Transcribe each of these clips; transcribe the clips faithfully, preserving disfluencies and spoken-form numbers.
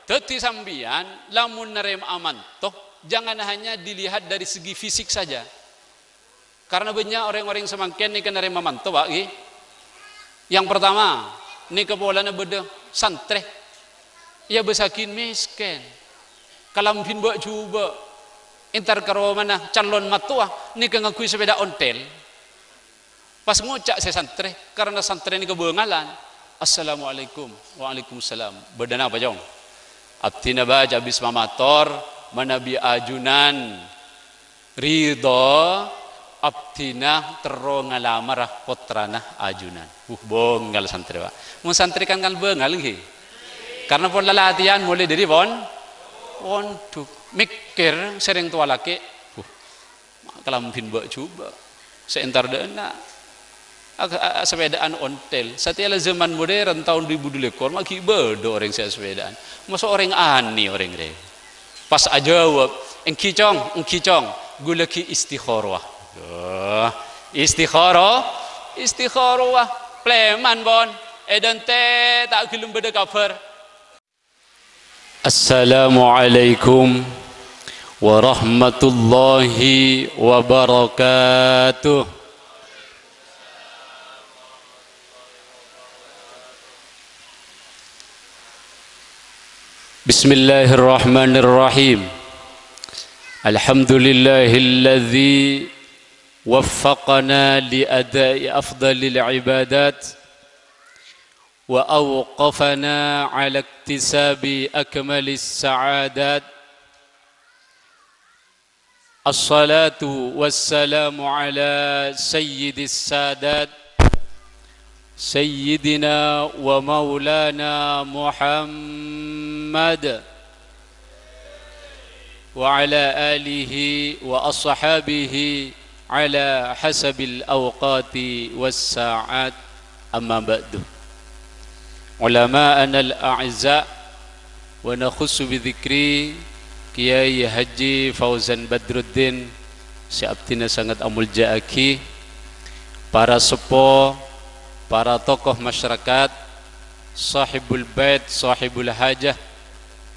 Dhâddhi sampèyan lamon narèma'a manto, jangan hanya dilihat dari segi fisik saja. Karena bânnya' orèng-orèng samangkèn nèka narèma manto, Pak, ghi. Yang pertama, nèka polana bâdâ santrè. Iyâ bâsaghin mèskèn. Kalambhina bâ'-jhubâ'. Entar ka romana calon mattowa, nèka ngangghuy sapèda ontel. Pas ngoca' sè santrè, karena santrè nèka bângalan. "Assalamualaikum." "Waalaikumsalam." "Bâdâ napa, Cong?" "Abdhina, Bâ', abis mamator, manabi ajunan ridho, abdhina terro ngalamara pottrana ajunan." Wuh, bângal santrè, Pak. Mon santrè kan, kan bângal, ghi. Karena pon lalatihan mulai dari pon-, pondhuk. Mèkkèr sè rèng towa lakè'. Wuh, kalambhina bâ'-jhubâ'. Sè entar dâ' enna'. Ag-, a-, a-, sapèdaan ontel. Satèya la zaman modern taon du èbu du lèkor, ma' ghi' bâdâ orèng sè sapèdaan. Masa' orèng anè orèng rè. Pas ajâwâb, "Èngghi, Cong, èngghi, Cong. Ghulâ ghi' istikharah." Yâ, istikharah, istikharah. Plèman, pon. È dântè' ta' ghellem bâdâ kabhâr. Assalamualaikum warahmatullahi wabarakatuh. Bismillahirrahmanirrahim. Alhamdulillahilladzi waffaqana li ada'i afdalil ibadat wa awqafana ala iktisabi akmalis sa'adat. Assalatu wassalamu ala sayyidis sadat, sayyidina wa maulana Muhammad, wa ala alihi wa ashabihi ala hasabil awqati was sa'at. Amma ba'du. Ulama'anal a'izza, wa nakhussu bi dzikri Kiai Haji Fauzan Badruddin, sè abdhina sanget amolja'aghi, para seppo, para tokoh masyarakat, sahibul bait, sahibul hajah,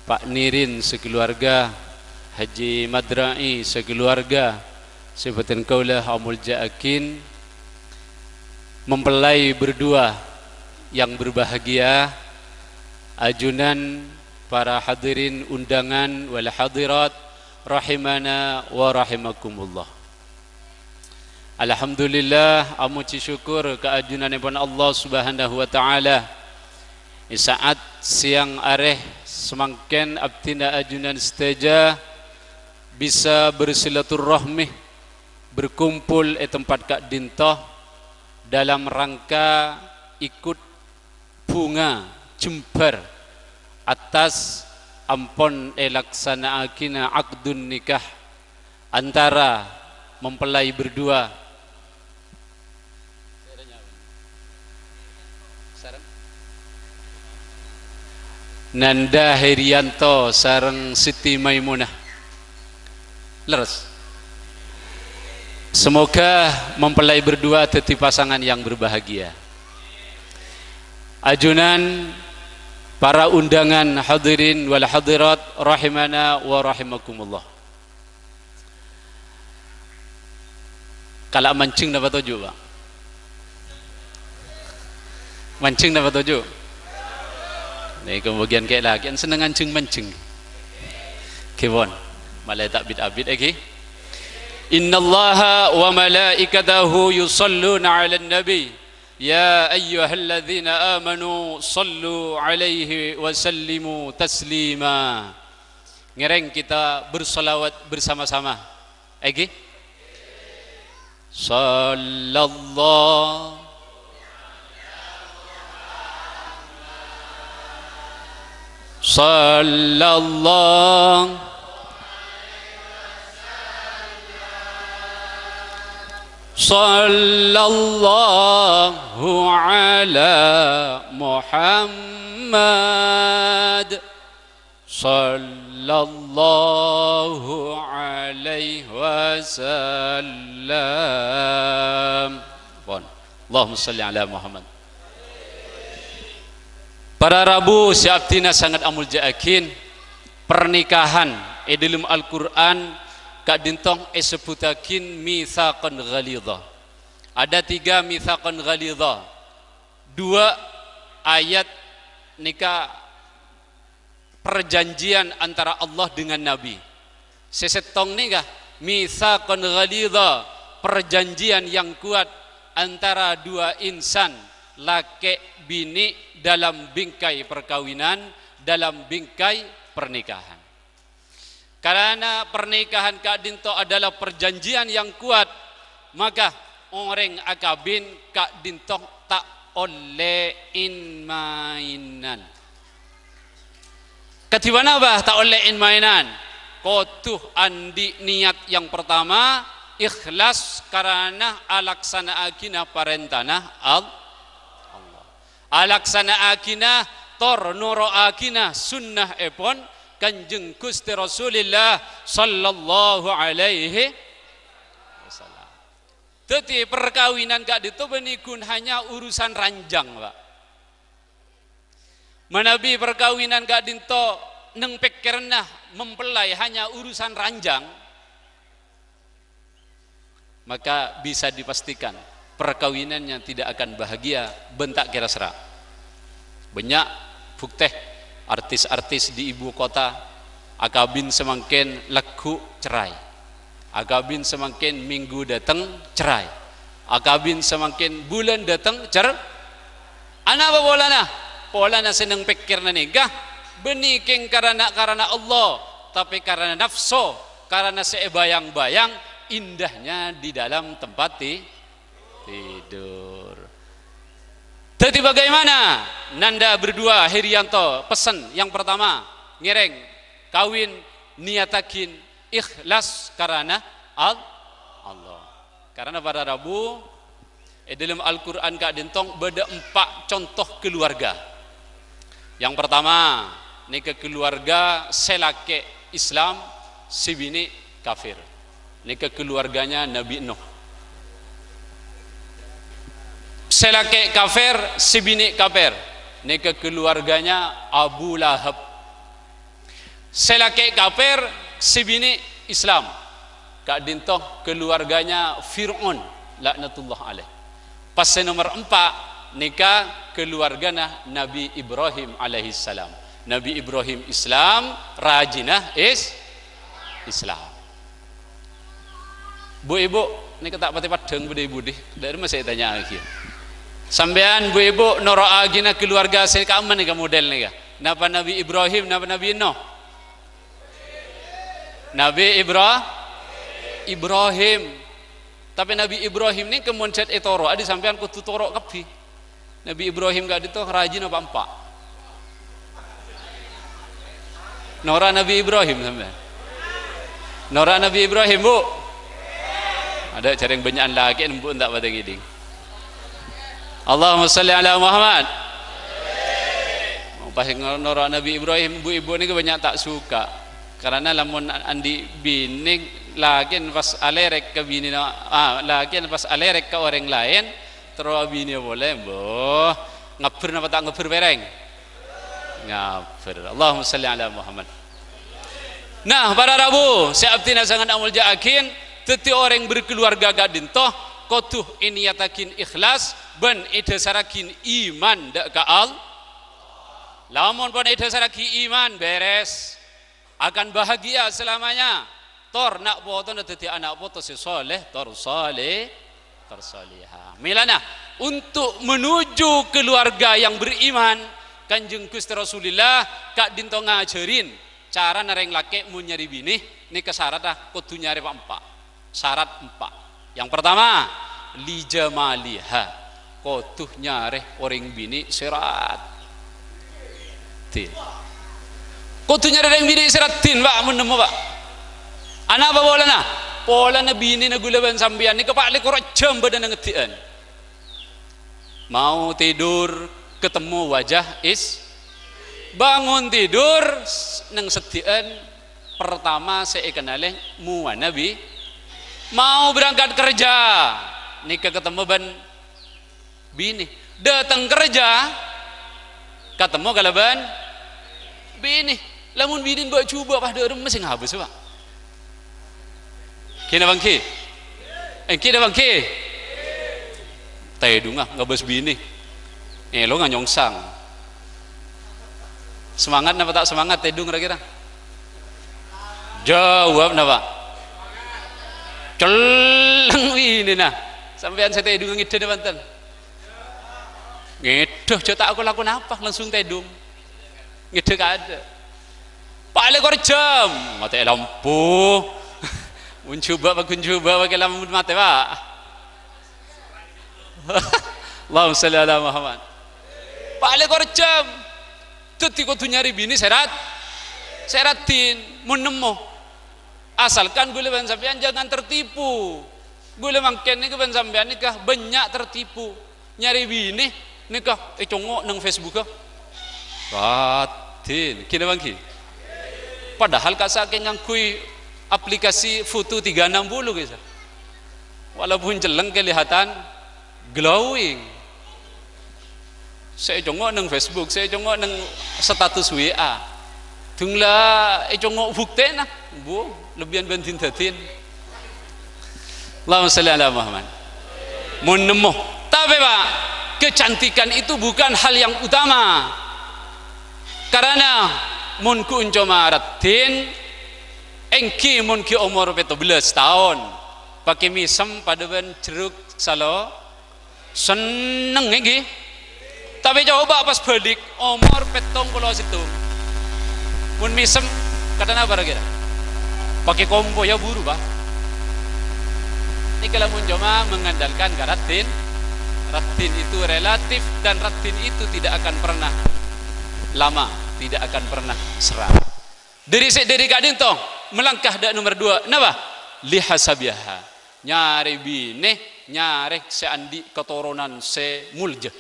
Pak Nirin sakaluarga, Haji Madra'i sakaluarga, sè bhâdhân kaulâ amolja'aghin, mempelai berdua yang berbahagia, ajunan para hadirin undangan wal hadirat, rahimana wa rahimakumullah. Alhamdulillah, amojhi syukur ka ajunanèpon Allah Subhanahu wa Ta'ala. È sa'at sèyang arè samangkèn abdhina ajunan sadhâjâ bisa bersilaturrahmi, berkumpul è tempat ka'dinto dalam rangka ikut bhunga jembhâr attas ampon èlaksana'aghina akdun nikah antara mempelai berdua, Nanda Herianto sareng Siti Maimunah. Leres. Semoga mempelai berdua dhâddhi pasangan yang berbahagia. Ajunan para undangan hadirin wal hadirat rahimana wa rahimakumullah. Kala manjeng napa toju', Pak? Manjeng napa toju'? Nèko bâgiyân kè' lakè'an senneng manjeng-manjeng. Kèbon, malè ta' bit-abit èghi. Innallaha wa malaikatahu yusalluna 'alan nabi. Ya ayyuhalladzina amanu sallu 'alaihi wa sallimu taslima. Ngèrèng kita bersolawat bersama-sama. Èghi? Sallallahu, sallallahu, sallallahu ala Muhammad. Sallallahu alaihi wasallam. Pon. Allahumma shalli ala Muhammad. Para rabu sè abdhina sanget amolja'aghin, pernikahan è dhâlem Al-Qur'an ka'dhinto èsebbhuttaghin mitsaqan ghalizha. Ada tiga mitsaqan ghalizha. Dua ayat nèka perjanjian antara Allah dengan Nabi. Sè sèttong nèka, mitsaqan ghalizha, perjanjian yang kuat antara dua insan, lakè' binè' dalam bingkai perkawinan, dalam bingkai pernikahan. Karana pernikahan ka'dhinto adalah perjanjian yang kuat, maka orèng akabin ka'dhinto ta' ollè in-mainan. Kadhi ponapa ta' ollè in-mainan? Kodhu andi' niyat yang pertama, ikhlas karana alaksana'aghina parèntana Al-, Allah. Alaksana'aghina tor noro'aghina sunnahèpon Kanjeng Ghustè Rasulillah sallallahu alaihi wasallam. Dhâddhi, perkawinan ka'dhinto bânnè ghun hanya urusan ranjang, Pak. Manabi perkawinan ka'dhinto neng pèkkèranna mempelai hanya urusan ranjang, maka bisa dipastikan perkawinannya tidak akan bahagia bân ta' kèra serra'. Bânnya' bhuktè artis-artis di ibu kota akabin samangkèn lagghu' cerai, akabin samangkèn minggu dâteng cerai, akabin samangkèn bulân dâteng cer-, Anapa polana? Polana sè neng pèkkèranna nèka bânnè kèng karana, karana Allah, tapè karana nafsu, karana sè èbayang-bayang indahnya di dalam tempat ti-, tidur. Dhâddhi bagaimana? Nanda berdua, Herianto, pessen yang pertama, ngèrèng, kawin, niyataghin, ikhlas karana Al-, Allah. Karana para rabu, è dhâlem Al-Qur'an ka'dhinto bâdâ empa' conto kaluwarga. Yang pertama, nèka kaluwarga sè lakè' Islam, sè binè' kafir. Nèka kaluwarganya Nabi Nuh. Sè lakè' kafir, sè binè' kafir. Nèka kaluwarganya Abu Lahab. Sè lakè' kafir, sè binè' Islam. Ka'dhinto kaluwarganya Fir'aun, laknatullah alaih. Pas sè nomer empa', nèka kaluwargana Nabi Ibrahim alaihissalam. Nabi Ibrahim Islam, rajina Is-, Islam. Bu-ibu, nèka ta' patè paddhâng budi-budi. Dâri masa ètanya'aghi. Sampèyan, bu-ibu, noro'aghina kaluwarga sè ka'emma nèka model nèka? Napa Nabi Ibrahim, napa Nabi Nuh? Nabi Ibra-, Ibrahim. Tapè Nabi Ibrahim nèka mon jhât ètoro', adi sampèyan kodhu toro' kabbhi. Nabi Ibrahim ka'dhinto rajina pa empa'? Nora' Nabi Ibrahim sampèyan? Nora' Nabi Ibrahim, Bu? Adâ' jhâreng bânnya'an lakè', Bu, ta' patè ngèdhing. Allahumma shalli ala Muhammad. Pas noro' Nabi Ibrahim, bu-ibu nèko bânnya' ta' suka. Karana lamon andi' binè, lakèna pas alèrèk ka binèna, ah, lakèna pas alèrèk ka orèng laèn, terro abinèa polè, mbuh, ngabbher napa ta' ngabbher pèrèng? Ngabbher. Allahumma shalli ala Muhammad. Nah, para rabu sè abdhina sanget amolja'aghin, dhâddhi orèng berkeluarga ka'dhinto kodhu èniyataghin ikhlas bân èdhâsarraghin iman dâ' ka All-, Lamon pon èdhâsarraghi iman, bèrès. Akan bahagia selamanya. Tor na' potona dhâddhi ana' poto sè soleh, tor soleh, tor soleha. Mèlana, untuk menuju keluarga yang beriman, Kanjeng Ghustè Rasulillah ka'dhinto ngajhârin carana rèng lakè' mon nyarè binè, nèka saradhâ kodhu nyarè pa-empa'. Sarat empa'. Yang pertama, li jamaliha, kodhu nyarè orèng binè' sè raddhin. Kodhu nyarè orèng binè' sè raddhin, Pak, mon nemmo, Pak. Anapa polana? Polana binèna ghulâ bân sampèyan nèka pa' lèkor jhâm bâdâna ngeddhi'ân. Mau tidur, ketemu wajah is-, bangun tidur, s-, neng seddhi'ân pertama sè èkennalè muwana bi-, mau berangkat kerja, nèka ketemu bân binè. Dâteng kerja, Katemmo kalabân binè. Lamon binèna bâ'-jhubâ' pas dâ' remma sè ngabâs, Pak. Ghi napa ènggi? Ènggi napa ènggi? Tèdungnga ngabâs binè. Èlongnga nyongsang. Semangat napa ta' semangat tèdung ra-kèra? Jawab napa? Cellèng binèna. Sampèyan sè tèdungnga ngèdhâ napa enten? Ngèdhâ, jhâ' ta' ko-lako napa, langsung tèdung. Ngèdhâ kaadâ'. Palèkor jam, matè lampu. Mon jhubâ', paggun jhubâ', pakai lampu matè, Pak. Allahumma shalli ala Muhammad. Palèkor jam. Dhâddhi kodhu nyarè binè sè rat-, sè raddhin, mon nemmo. Asalkan ghulâ bân sampèyan jangan tertipu. Ghulâ mangkèn nèka bân sampèyan nèka bânnya' tertipu. Nyarè binè nèka ècongngo' neng Facebook-a. Raddhin, ghi napa ènggi? Padahal ka' sakèng ngangghuy aplikasi foto tiga enam puluh, guys. Walaupun cellèng kelihatan glowing. Sè ècongngo' neng Facebook, sè ècongngo' neng status W A. Dhung la ècongngo' buktèna, bu, lebbiyân bân din-dâdin. Allahumma shalli ala Muhammad. Mon nemmo. Tapè, Pak, kecantikan itu bukan hal yang utama. Karana mon ghun coma raddhin, ènggi mon ghi' omor pètto bellâs taon, pakè mèsem padâ bân jeruk salo, Senneng, ènggi? Tapè coba pas bâlik, omor pèttong polo sèttong. Mon mèsem, kadhâng apa ra-kèra? Pakè kompo, ya buru, Pak. Nèka lamon coma mengandalkan ka raddhin. Raddhin itu relatif dan raddhin itu tidak akan pernah lama, tidak akan pernah sera. Dâri sè, dâri ka'dinto, melangkah dâ' nomer dua. Napa? Lihasabiha. Nyarè binè, nyarè sè andi' katoronan sè molja.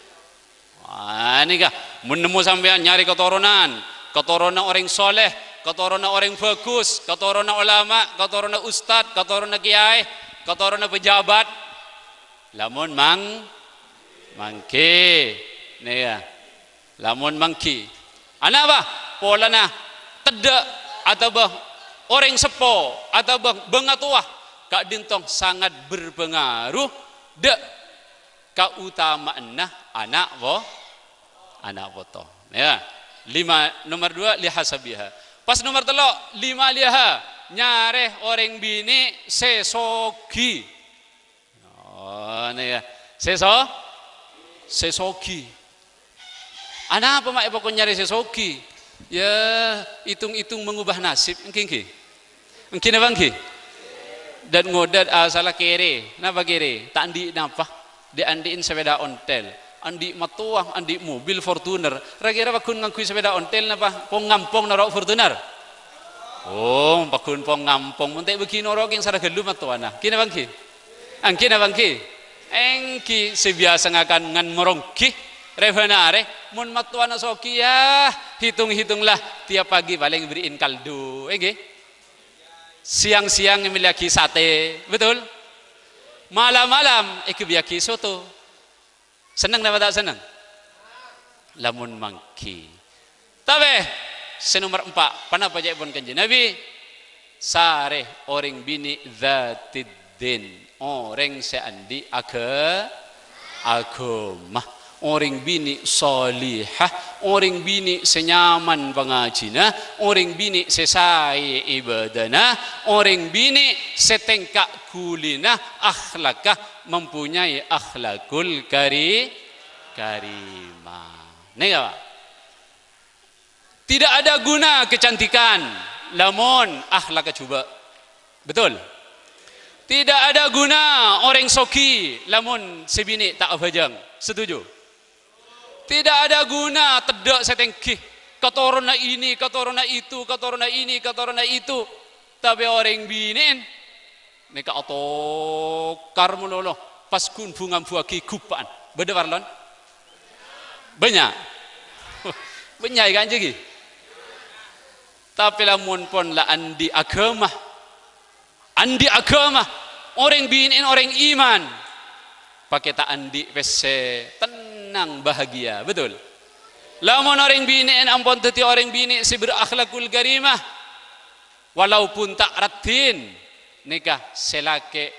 Wah, nèka, mon nemmo sampèyan nyarè katoronan, katoronan orèng soleh, katoronan orèng bhâghus, katoronan olama, katoronan ustad, katoronan kèyaè, katoronan pejabat. Lamon mang-, mangkè. Nèka. Lamon mangkè. Anapa? Polana teddhâ' atabâ orèng seppo atabâ bângatowa ka'dinto sangat berpengaruh dâ' kaotama'anna ana' po-, ana' poto. Ya. Lima, nomer dua, lihasabiha. Pas nomer tello', limaliha, nyarè orèng binè' sè soghi. Oh, nèka. Sè so-, sè soghi. Anapa ma' èpakon nyarè sè soghi? Ya, itung-itung mengubah nasib, ènggi, ènggi. Ènggi napa ènggi? Dât-ngodât asalla kèrè. Napa kèrè? Ta' andi' napa. Dhi'-andhi'en sepèda ontel. Andi' mattowa, andi' mobil Fortuner. Ra-kèra paggun ngangghuy sepèda ontel napa pong-ngampong noro' Fortuner? Oh, paggun pong-ngampong. Mon ta' bâgi noro' kèng sara ghâllu mattowana. Ènggi napa ènggi? Ènggi napa ènggi? Ènggi sè biyasa ngakan ngan maronggi, rè-bân arè, mon mattowana soghi, ya, hitung-hitunglah, tiap pagi palèng èberri'in kaldu, ènggi? Siang-siang èmellèyaghi satè, betul? Malam-malam èghâbâyyaghi soto. Senneng napa ta' senneng? Lamon mangkè. Tapè, sè nomer empa', ponapa ca'èpon Kanjeng Nabi? Sarè orèng binè' dzatiddin, orèng sè andi' aga-, aghâma, orèng binè' shalihah, orèng binè' sè nyaman pangajhina, orèng binè' sè saè ibâdâna, orèng binè' sè tèngka' ghulina, akhlaka, mempunyai akhlakul kari-, karimah. Nèka, Pak. Tidak ada guna kecantikan, lamon akhlakka jhubâ'. Betul? Tidak ada guna orèng soghi, lamon sè binè' ta' abhâjâng. Setuju? Tidak ada guna teddhâ' sè tèngghi, katoronna ini, katoronna itu, katoronna ini, katoronna itu. Tapè orèng binè'en nèka atokar malolo, pas ghun bu-ngambuwâghi guppa'an. Bâdâ parlon? Bânnya'. Bânnya' èkanjhâghi. Tapè lamon pon la andi' aghâma, andi' aghâma, orèng binè'en orèng iman, pakè ta' andi' pèssè, tennang, bahagia. Betul? Lamon orèng binè'en ampon dhâddhi orèng binè' sè berakhlakul karimah, walaupun ta' raddhin, nèka sè lakè'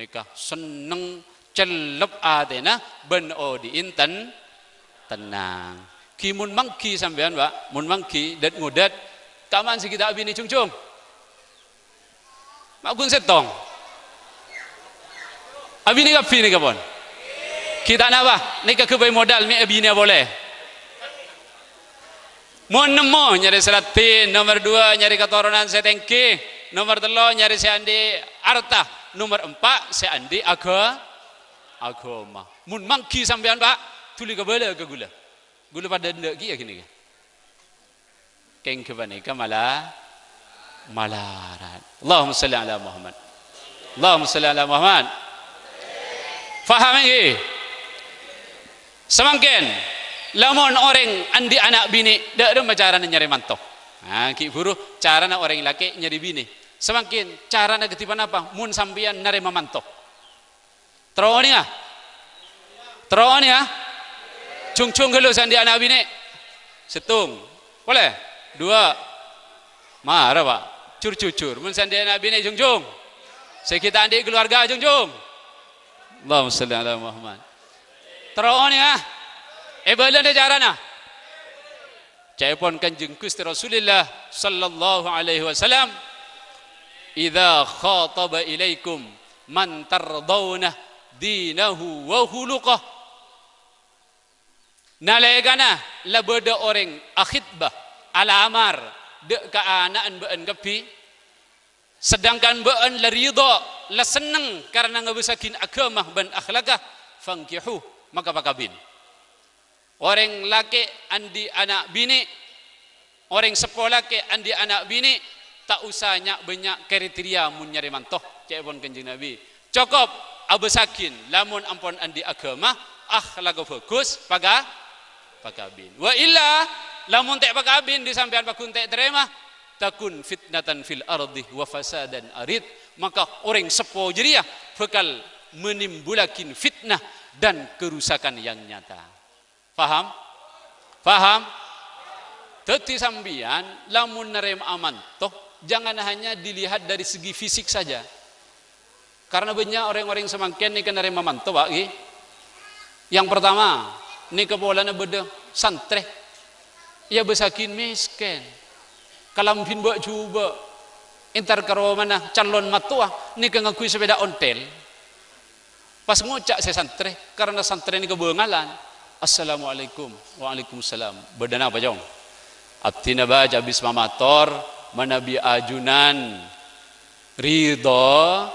nèka senneng cellep atèna bân odi'in ten-, tennang. Ghi mon mangghi sampèyan, Pak, mon mangghi dât-ngodât, kama'an sè ghi' ta' abinè jhung-jhung? Ma' ghun sèttong. Abinè kabbhi nèka pon. Ghi' ta' napa, nèka ghâbây modal mè' abinèa polè. Mon nemmo nyarè sè raddhin, nomer dua nyarè katoronan sè tèngghi, nomer tello nyarè sè andi' arta, nomer empa' sè andi' agha-, aghâma. Mon mangghi sampèyan, Pak, dhuli kabâlâ ka ghulâ. Ghulâ padâ endâ' kèya ghânèka. Kèng ghâpanèka mala-, malarat. Allahumma shalli ala Muhammad. Allahumma shalli ala Muhammad. Faham ènggi? Samangkèn, lamon orèng andi' ana' binè', dâ' remma carana nyarè manto? Nah, ghi' bhuru carana orèng lakè' nyarè binè. Samangkèn, carana kadhi ponapa mon sampèyan narèma manto? Terro onènga? Terro onènga? Jhung-jhung ghâllu sè andi' ana' binè'. Sèttong. Polè? Dua. Mara, Pak. Jur-jujur. Mon sè andi' ana' binè' jhung-jhung. Sè ghi' ta' andi' kaluwarga jhung-jhung. Allahumma shalli ala Muhammad. Terro onènga? Èbâlâna carana. Ca'èpon Kanjeng Gusti Rasulillah sallallahu alaihi wasallam, "Idza khataba ilaikum man tardhauna dinahu wa khuluqah." Nalèkana la bâdâ orèng akhitbah, alamar, dâ' ka ana'en bâ'en kabbhi, sedangkan bâ'en la ridha, la senneng karana ngabâsaghin aghâma bân akhlakka, fankihu, maka pakabin. Orèng lakè' andi' ana' binè', orèng seppo lakè' andi' ana' binè', ta' osa nya'-bânnya' kriteria mon nyarè manto, ca'èpon Kanjeng Nabi. Cokop abâsaghin, lamon ampon andi' aghâma, akhlakka bhâghus, paka-, pakabin. Wa illa, lamon ta' pakabin, dhi sampèyan pagghun ta' tarèma, takun fitnatan fil ardi wa fasadan arid. Maka orèng seppo jârèya bhâkal menimbulaghin fitnah dan kerusakan yang nyata. Paham? Paham? Dhâddhi sampèyan lamon narèma'a manto, jangan hanya dilihat dari segi fisik saja. Karena bânnya' orèng-orèng samangkèn nèka narèma manto, Pak, ghi. Yang pertama, nèka polana bâdâ santrè. Èabâsaghin mèskèn. Kalambhina bâ'-jhubâ'. Entar ka romana calon mattowa, nèka ngangghuy sapèda ontel. Pas ngoca' sè santrè, karana santrè nèka bângalan. "Assalamualaikum." "Waalaikumsalam." "Bâdâ napa, Cong?" "Abdhina, Bâ, abis mamator, manabi ajunan ridha,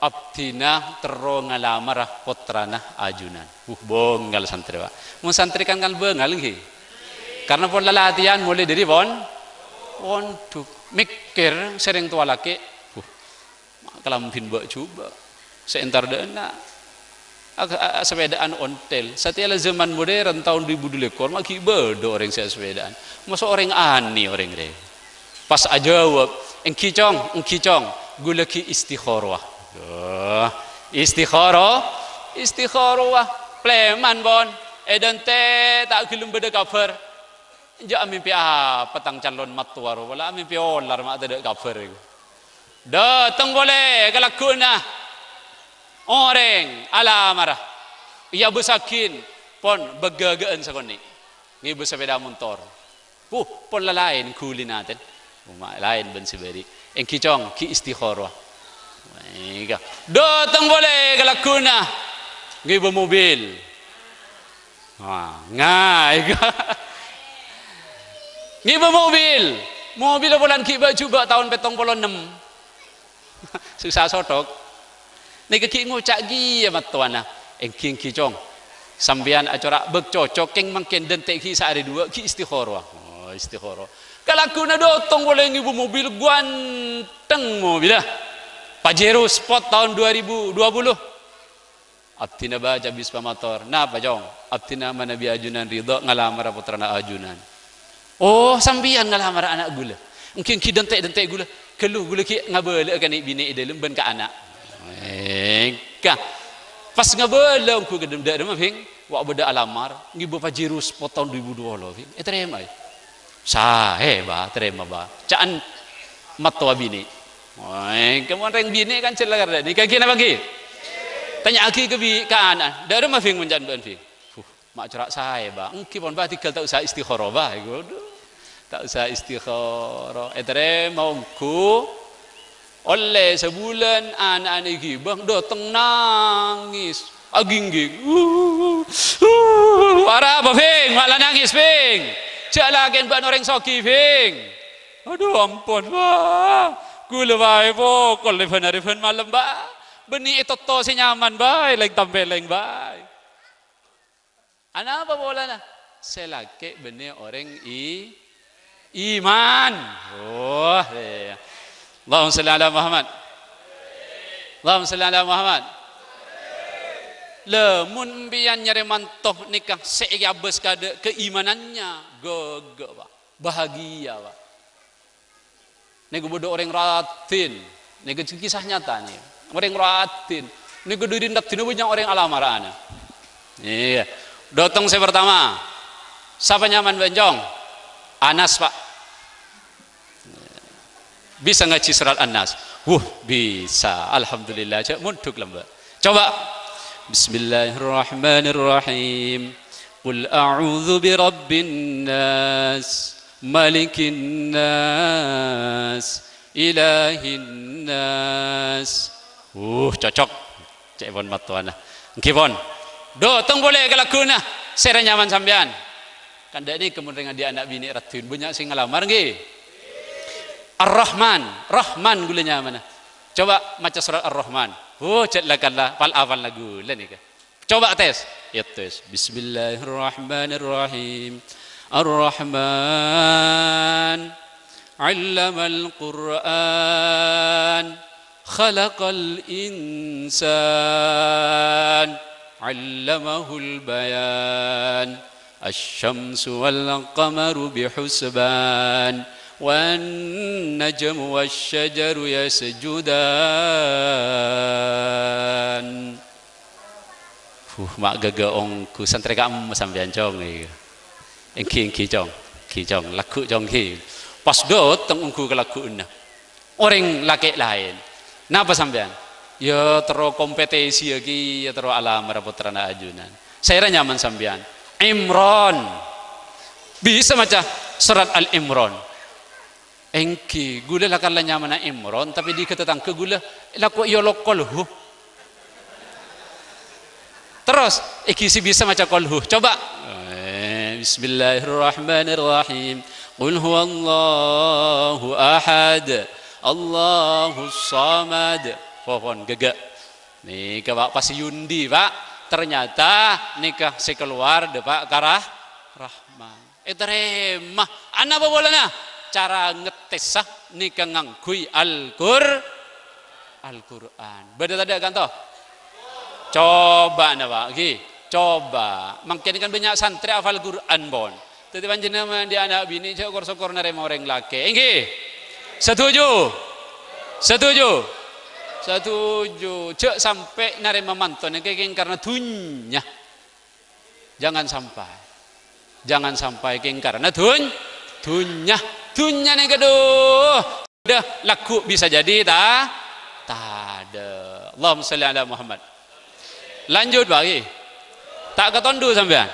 abdhina terro ngalamara pottrana ajunan." Uh, bângal santrè, Pak. Mon santrè kan, kan bângal, ngghi. Karana pon lalatiyan molaè dâri pon-, pondhuk. Mèkkèr sè rèng towa lakè'. Uh, Ma' kalambhina bâ'-jhubâ', sè entar dâ' enna'. A-, a-, a-, sapèdaan ontel. Satèya la zaman modern taon du èbu du lèkor, ma' ghi' bâdâ orèng sè sapèdaan. Masa' orèng anè orèng rè. Pas ajâwâb, "Èngghi, Cong, èngghi, Cong. Ghulâ ghi' istikharah." Duh, istikharah, istikharah. Plèman, pon. È dântè' ta' ghellem bâdâ kabhâr. Enjâ' amèmpè apa tang calon mattowa rowa, la amèmpè olar ma' tadâ' kabhâr èko. Dâteng polè ka lagghuna orèng alamara. Èabâsaghin pon bâgâgâ'ân sakonè'. Ngèbâ sapèda montor. Puh, pon la laèn ghulina ten. Coma laèn bân sè bâri'. Èngghi, Cong, ghi' istikharah. Ènggi. Dâteng polè ka lagghuna. Ngèbâ mobil. Wah, nga-, ènggi. Ngèbâ mobil. Mobil polana ghi' bâ'-jhubâ' taon pèttong polo ennem. Sossa sothok. Nèka ghi' ngoca' kèya mattowana, "Èngghi, èngghi, Cong. Sampèyan acora' bâk cocok kèng mangkèn dântè' ghi' saarè duwâ' ghi' istikharah." Oh, istikharah. Ka lagghuna dâteng polè ngèbâ mobil, ganteng mobilla. Pajero Sport taon dua ribu dua puluh. Abdhina bâ' abis pamator. "Napa, Cong?" "Abdhina manabi ajunan ridha ngalamara pottrana ajunan." "Oh, sampèyan ngalamara ana' ghulâ? Èngghi, èngghi, dântè', dântè' ghulâ. Ghâllu ghulâ ghi' ngabâlâ'â ka nè'-binè' è dâlem bân ka ana'." Ènggi. Pas ngabâlâ ongghu ka dâ-, dâ-, dâ-, Wa' bâdâ alamar, ngibâ Pajero seppo taon du èbu duwâ polo, ètarèma, ya. Saè, Bâ, tarèma, Bâ. Ca'an mattowa binè'. Wè, kemon rèng binè' kan jhâ' la karè nèka, ghi napa ghi? Tanya'aghi ka bi-, ka ana', "Dâ'remma, Bhing, mon ca'an bâ'ân, Bhing?" "Huh, ma' cora' saè, Bâ." "Ènggi pon, Bâ, tinggal ta' usa istikharah, Bâ." Waduh, ta' usa istikharah. Ètarèma ongghu. Ollè sabulân, ana'na èghibâ, dâteng nangès, aghingging. "Arapa, Bhing? Ma' la nangès, Bhing? Jhâ' lakèn bâ'na orèng soghi, Bhing." "Adhu, ampon, Bâ. Ghulâ bhâi pokol lèbân arè bân malem, Bâ. Bânnè ètotto sè nyaman bhâi, lèng-tampèlèng bhâi." Anapa polana? Sè lakè' bânnè orèng i-, iman. Oh, iyâ. Allahumma shalli ala Muhammad. Allahumma shalli ala Muhammad. Lah, mon empèyan nyarè manto nèka sè èabâs kadâ' keimanannya, ghâghâ, Pak. Bahagia, Pak. Nèko bâdâ orèng raddhin. Nèko kisah nyata nèko. Orèng raddhin. Nèko dâri raddhinna bânnya' orèng alamarana. Iyâ. Dâteng sè partama. Sapa nyaman bân cong? Anas, Pak. Bisa ngajhi surat An-Nas? Wuh, bisa. Alhamdulillah. Jhâ' mondhuk lambâ'. Coba. Bismillahirrahmanirrahim. Qul a'udzu birabbin nas. Malikin nas, ilahin nas. Uh, cocok. Cè' pon mattowana. Ènggi pon. Dâteng polè ka lagghuna. Sèra nyaman sampèyan. Kan dâ' nèka mon rèng andi' ana' binè' raddhin, bânnya' sè ngalamar, ènggi? Ar-Rahman. Rahman ghulâ nyamana. Coba maca surat Ar-Rahman. Uh, jhât la kala, pal-apal lagu la nèka. Coba tes. Ya, tes. Bismillahirrahmanirrahim. Ar-Rahman. Allamal Qur'an. Khalaqal insan. Allamahul bayan. Asy-syamsu wal qamaru bihusban. Wan najmu wasy-syajaru yasjudan. Huh, ma' ghâghâ ongghu santrè ka'emma sampèyan, Cong, iyâ. Ènggi, ènggi, Cong. Ènggi, Cong. Lagghu', Cong, ènggi. Pas dâteng ongghu ka lagghu'na. Orèng lakè' laèn. Napa sampèyan? Yâ, terro kompetisi, yâ, kèya terro alamara pottrana ajunan. Sèra nyaman sampèyan? Imron. Bisa maca surat Al-Imron? Ènggi, ghulâ la kala nyamana Imron, tapè dâri tatangghâ ghulâ lako èolok Qolhu. Terros, ènggi sè bisa maca Qolhu. Coba. Eh, Bismillahirrahmanirrahim. Qul huwallahu ahad. Allahus samad. Pon ghâghâ. Nèka, Pak, pas èyundi, Pak. Ternyata nèka sè kalowar dâpa' ka Rah-, Rahman. Ètarèma. Anapa polana? Cara ngettessa nèka ngangghuy Al-Qur-, Al-Qur'an. Bâdâ tadâ' kanto? Coba, na, Pak, ghi. Coba. Mangkèn kan bânnya' santrè hafal Qur'an, pon. Dhâddhi panjhennengngan andi' ana' binè' jhâ' kor-sokor narèma orèng lakè'. Ènggi? Setuju? Setuju? Setuju. Jhâ' sampè' narèma manto nèka kèng karna dhunnya. Jangan sampai. Jangan sampai kèng karna dhun-, dhunnya. Dhunnya nèka, dhu. Dâ, lagghu' bisa jadi ta-, tadâ'. Allahumma shalli ala Muhammad. Lanjut, Pak, ghi. Ta' katondhu sampèyan?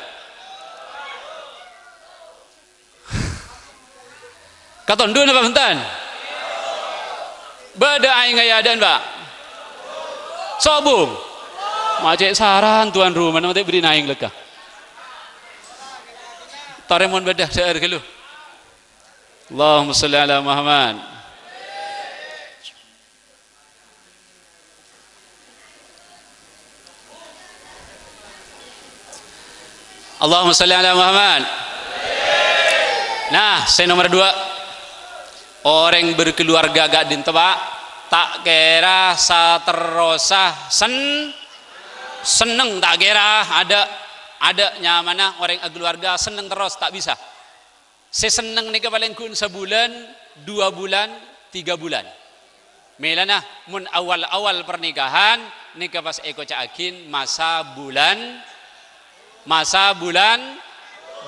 Katondhu napa bhunten? Bâdâ aèng ayadân, Pak. Sobung. Ma' cè' saran tuan rumana, ma' ta' bherri' naèng lekka. Torè mon bâdâ, dhâ'âr ghâllu. Allahumma shalli ala Muhammad. Allahumma shalli ala Muhammad. Nah, sè nomer dua. Orèng berkeluarga ka'dinto, Pak, ta' kèra saterrosa sen-, senneng, ta' kèra adâ', adâ' nyamana orèng akeluarga senneng terros, ta' bisa. Sè senneng nèka palèng ghun sabulân, dua bulan, tiga bulan. Mèlana, mon awal-awal pernikahan, nèka pas èkoca'aghin masa bulân, Masa bulan,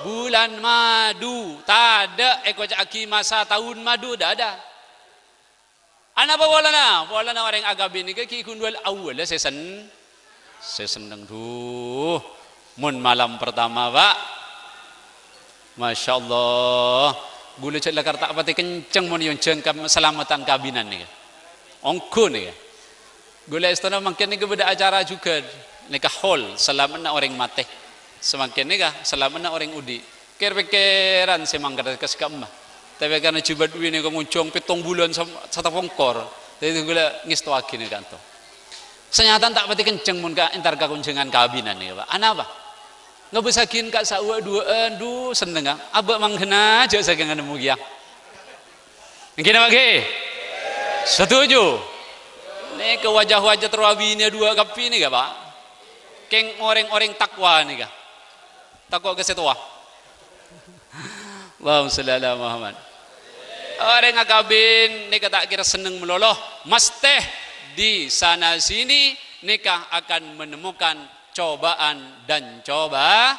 bulan madu. Tadâ' èkoca'aghi masa taon madu, tadâ'. Anapa polana? Polana orèng akabin nèka ghi' ghun wal awwal sè sen-, sè senneng, duh. Mon malam pertama, Pak. Masya Allah. Ghulâ jhâ' lakar ta' patè kenceng mon èonjhâng ka-, salameddhân kabinan nèka. Ongghu nèka. Ghulâ èstona mangkèn nèka bâdâ acara jhughân. Nèka hol, salameddhâ orèng matè. Samangkèn nèka, salameddhâ orèng odi'. Kèr-pèkkèran sè mangkat ka sè ka'emma. Tapè karna Jibadwi nèka ngonjhâng pèttong bulân sam-, satapongkor. Dhâddhi ghulâ ngèstowaghi nèka kanto. Sanyatana ta' patè kenceng mon ka-, entar ka konjhângan kabinan nèka, Pak. Anapa? Ngabâssaghin ka' sawwa' duwâ'ân, duh, sennengnga. Abâ' mangghâna jhâ' sakènga nemmo kèya. Èngghi napa èngghi? Setuju. Nèka wajah-wajah terro abinè duwâ' kabbhi nèka, Pak. Kèng orèng-orèng takwa nèka. Tako' ka sè towa. Allahumma shalli ala Muhammad. Orèng akabin nèka ta' kèra senneng malolo. Mastè di sana sini nèka akan menemukan cobaan dan coba-,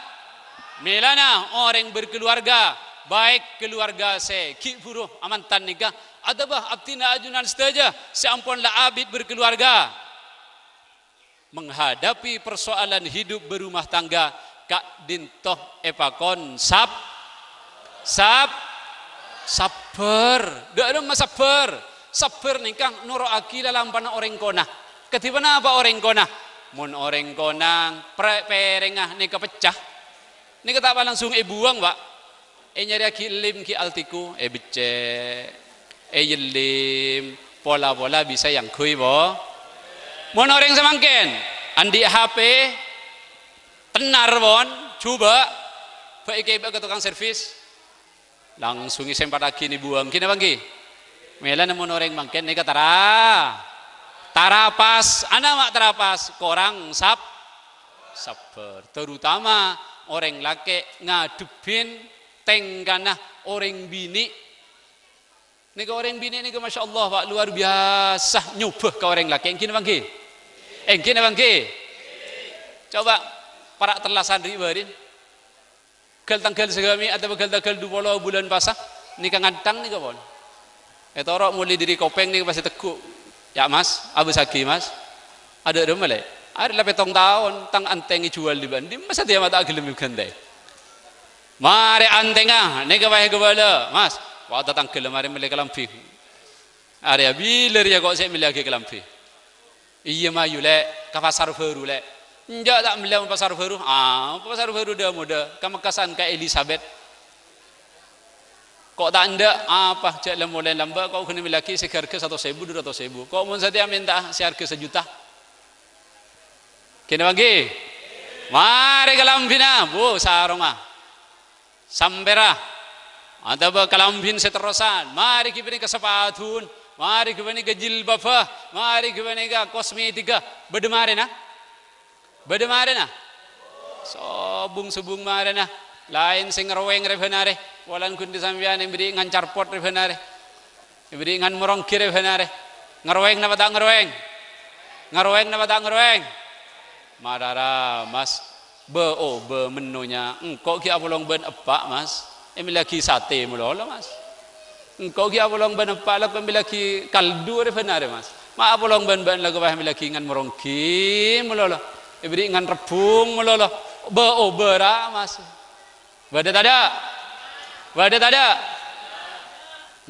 mèlana orèng berkeluarga, baik keluarga sè ghi' bhuru amantan nèka, atabâ abdhina ajunan sadhâjâ sè ampon la abit berkeluarga. Menghadapi persoalan hidup berumah tangga, ka'dinto èpakon sab-, sab-, sabbhâr. Dâ' remma sabbhâr. Sabbhâr nèka noro'aghi lalampana orèng kona. Kadhi ponapa orèng kona? Mon orèng kona pre-, pèrèngnga nèka pecca, nèka ta' langsung èbuwâng, Pak. Ènyarèyaghi lem ghi' altiku, èbeccè', èyellem, pola-pola bisa èangghuy, bo. Mon orèng samangkèn, andi' H P, tennar, pon, jhubâ', bâ' èkèbâ ka tokang servis, langsung èsempadhâghi nèbuwâng, ghi napa èngghi? Mèlana mon orèng mangkèn nèka tara-, tarapas, ana ma' tarapas, korang sab-, sabbhâr. Terutama orèng lakè' ngadhebbhin tèngkana orèng binè'. Nèka orèng binè' nèka, masya Allah, Pak, luar biasa nyobâ ka orèng lakè'. Èngghi napa èngghi? Èngghi napa èngghi? Coba para' tellasan ri' bâri'. Ghâl-tangghâl saghâmè' atabâ ghâl-tangghâl dupolo bulân pasa. Nèka ngantang nèka pon. Ètoro' molaè dâri Kopèng nèka pas ètegghu'. "Ya', Mas, abâssaghi, Mas." "Adâ' remma, Lè'?" "Arè la pèttong taon, tang antèng èjhuwâl dibâ' dimma satèya ma' ta' ghellem èghântè." "Marè antèngnga, nèka pas èghâbâlâ, Mas." "Wa', tatangghâlla marè mellè kalambhi." "Arè abila rèya ko' sè mellèyaghi kalambhi?" "Iyâ, mayu, Lè', ka pasar bhâru, Lè'." "Enjâ', ta' mellèya pasar bhâru." "Ah, pasar bhâru dâ-modâ, ka Mekkasân ka Elizabeth." "Ko' ta' endâ'?" "Apa, jâ' la molaè lambâ', ko' ghun mellèyaghi sè ghârghâ satos èbu, du ratos èbu. Ko' mon satèya mènta'a sè arghâ sajuta." Ghi napa èngghi? Marè kalambhina, bu, sarongnga, sampèra, atabâ kalambhin sè terrosan. Marè ghi panèka sapadun, marè ghi panèka jilbâbbhâ, marè ghi panèka kosmetikka. Bâdâ marèna? Bâdâ marèna? Sobung-sobung marèna. Laèn sè ngarowèng rè bân arè. Polana ghun dhi sampèyan èberri' ngan carpot rè bân arè. Èberri' ngan moronggi rè bân arè. Ngarowèng napa ta' ngarowèng? Ngarowèng napa ta' ngarowèng? Marara, Mas. Bâ-obâ mennonya. Engko' ghi' apolong bân eppa', Mas. Èmellèyaghi satè malolo, Mas. Engko' ghi' apolong bân eppa' la ko' èmellèyaghi kaldu rè bân arè, Mas. Ma' apolong bân bâ'na la ko' pas èmellèyaghi ngan moronggi malolo. Èberri' ngan rebbhung malolo. Bâ-obâ ra, Mas. Bâdâ tadâ'? Bâdâ tadâ'?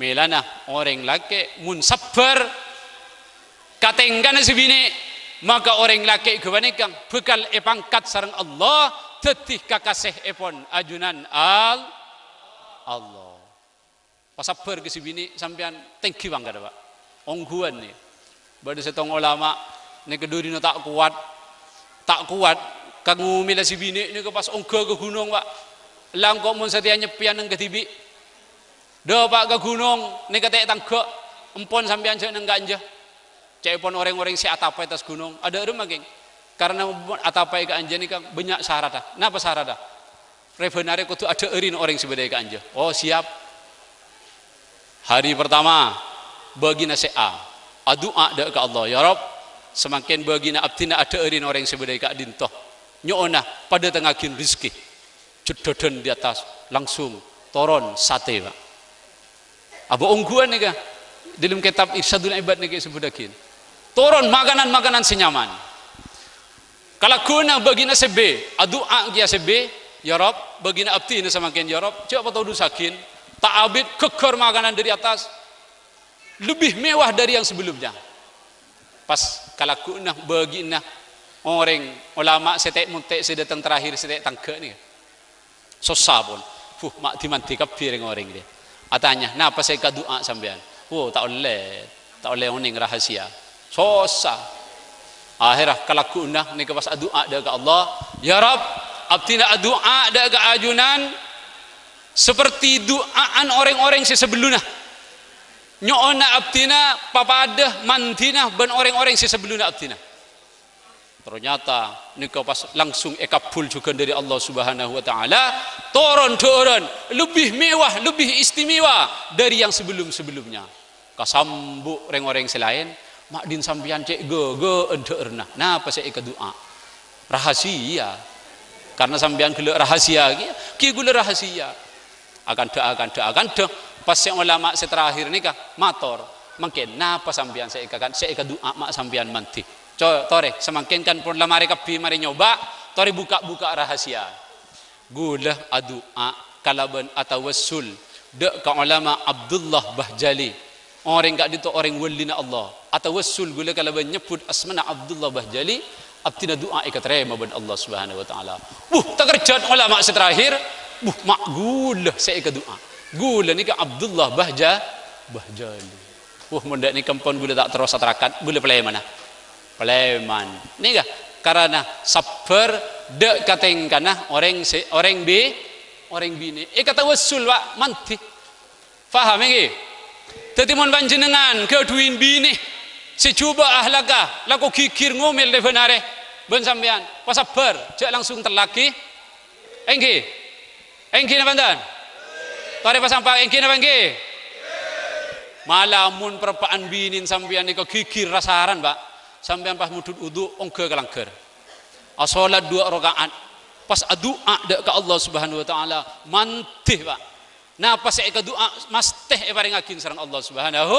Mèlana orèng lakè' mon sabbhâr ka tèngkana sè binè', maka orèng lakè' ghâpanèka bhâkal èpangkat sareng Allah dhâddhi kakasèèpon ajunan Al-, Allah. Pasabbhâr ka sè binè' sampèyan tèngghi pangkaddhâ, Pak. Ongghuwân, nè. Bâdâ sèttong olama, nèka dhurina ta' kowat. Ta' kowat, ka ngomèla sè binè' nèka pas ongghâ ka ghunong, Pak. "La engko' mon satèya nyeppèyan neng kadhibi'. Dâpa' ka ghunong, nèka ta' tangghâ'. Empon sampèyan jhâ' neng ka'anja." Ca'èpon orèng-orèng sè atapa è attas ghunong, adâ' remma, Kèng. Karna mon atapa è ka'anja nèka bânnya' saradhâ. Napa saradhâ? Rè bân arè kodhu adhâ'âri orèng sè bâdâ è ka'anja. "Oh, siap. Hari pertama, bâgina sè A. Adu'a dâ' ka Allah, 'Ya Rabb, samangkèn bâgina abdhina adhâ'âri orèng sè bâdâ è ka'dinto.'" Nyo'ona padâtengngaghin rejhekkè. Jeddhâdhân di attas, langsung toron satè, Pak. Abâ' ongghuwân nèka, dâlem kètab Irsyadul Ibad nèka èsebbhuttaghin. Toron makanan-makanan sè nyaman. Kalagghuwânna bâgina sè B, adu'a kèya sè B, "Ya Rabb, bâgina abdhina samangkèn, ya Rabb, jhâ' patodussaghin, ta' abit ghâgghâr makanan dâri attas." Lebih mewah dari yang sebelumnya. Pas kalagghuwânna bâgina orèng olama sè tè'-montè' sè dâteng terakhir sè tè' tangghâ' nèka. Sossa pon. Buh, ma' di-mandi kabbhi rèng-orèng rè. Atanya, "Napa sè èkadu'a sampèyan?" "Wo, ta' ollè. Ta' ollè onèng, rahasia." Sossa. Akhèrra kalagghuwânna nèka pas adu'a dâ' ka Allah, "Ya Rabb, abdhina adu'a dâ' ka ajunan seperti du'a'an orèng-orèng sè sabellunna." Nyo'ona abdhina papadâ mandhina bân orèng-orèng sè sabellunna abdhina. Ternyata nèka pas langsung èkabbhul jhughân dâri Allah Subhanahu wa Ta'ala, toron dhâ'ârân lebih mewah, lebih istimewa dari yang sebelum-sebelumnya. Kasambu' rèng-orèng sè laèn, "Ma' dhin sampèyan cè' ghâghâ'ân dhâ'ârna? Napa sè èkadu'a?" Rahasia. Karena sampèyan ghellâ' rahasia, ghi, ghi ghulâ rahasia. Akandhâ, akandhâ, akandhâ. Pas sè olama sè terakhir nèka mator, "Mangkèn napa sampèyan sè èkakan-, sè èkadu'a ma' sampèyan mandhi? Co-, torè, samangkèn kan pon la marè kabbhi marè nyoba, torè bukka'-bukka' rahasia." Ghulâ adu'a kalabân atawassul dâ' ka olama Abdullah Bahjali. Orèng ka'dinto orèng wâlina Allah. Atawassul ghulâ kalabân nyebbhut asmana Abdullah Bahjali, abdhina du'a èkatarèma bân Allah Subhanahu wa Ta'ala. Buh, takerjhât olama sè terakhir, buh, ma' ghulâ sè èkadu'a. Ghulâ nèka Abdullah Bahja-, Bahjali. Buh, mon dâ' nèka pon ghulâ ta' terros atarakat, ghulâ palèmana. Palèman. Nèka, karana sabbhâr dâ' ka tèngkana orèng sè, orèng bi-, orèng binè'. Èkatawassul, Pak, mandhi. Paham, ènggi? Dhâddhi, mon panjhennengngan ghâdhuwin binè sè jhubâ' ahlakka, lako ghighir ngomèl lèbân arè bân sampèyan, pasabbhâr, jhâ' langsung tellaghi. Ènggi? Ènggi napa bhunten? Torè pasampak, ènggi napa ènggi? Mala mon parappa'na binèna sampèyan nèka ghighir rasaran, Pak, sampèyan pas mondhut wudu, ongghâ ka langghâr. Asolat duwâ' raka'at, pas adu'a dâ' ka Allah Subhanahu wa Ta'ala, mandhi, Pak. Napa sè èkadu'a mastè èparèngngaghi sareng Allah Subhanahu.